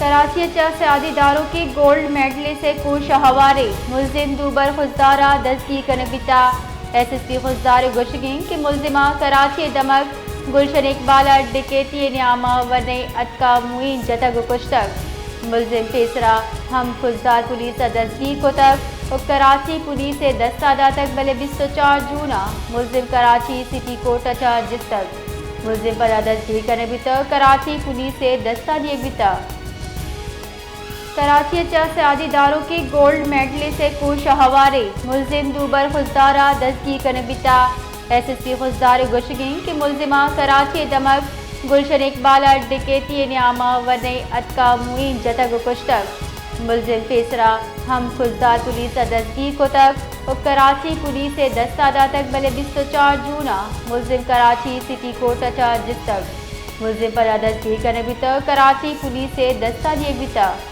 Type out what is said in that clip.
کراچی ءَ چہ سیادی داروکیں گولڈ میڈلسٹ ءِ کوش ءِ ہواریں ملزم دوبر خضدار ءَ دزگیر کنگ بیتگ۔ ایس ایس پی خضدار ءِ گوشگ اِنت کہ ملزماں کراچی ءِ دمگ گلشن اقبال ءَ ڈکیتی ءِ نیام ءَ ورنائے اتکگ، موئین جتگ ءُ کشتگ۔ ملزم پیسرا ہم خضدار پولیس ءَ دزگیر کتگ ءُ کراچی پولیس ءِ دست ءَ داتگ، بلے بیست ءُ چار جون ءَ ملزم کراچی سٹی کورٹ ءَ چارج جتگ۔ ملزم پدا دزگیر کنگ بیتگ، کراچی پولیس ءِ دست ءَ دیگ بیتگ۔ کراچی ءَ چہ سیادی داروکیں گولڈ میڈلسٹ ءِ کوش ءِ ہواریں ملزم دوبر خضدار ءَ دزگیر کنگ بیتگ۔ ایس ایس پی خضدار ءِ گوشگ اِنت کہ ملزماں کراچی ءِ دمگ گلشن اقبال ءَ ڈکیتی ءِ نیام ءَ ورنائے اتکگ، موئین جتگ ءُ کشتگ۔ ملزم پیسرا ہم خضدار پولیس ءَ دزگیر کتگ ءُ کراچی پولیس ءِ دست ءَ داتگ، بلے بیست ءُ چار جون ءَ ملزم کراچی سٹی کورٹ ءَ چارج جتگ۔ ملزم پدا دزگیر کنگ بیتگ، کراچی پولیس ءِ دست ءَ دیگ بیتگ۔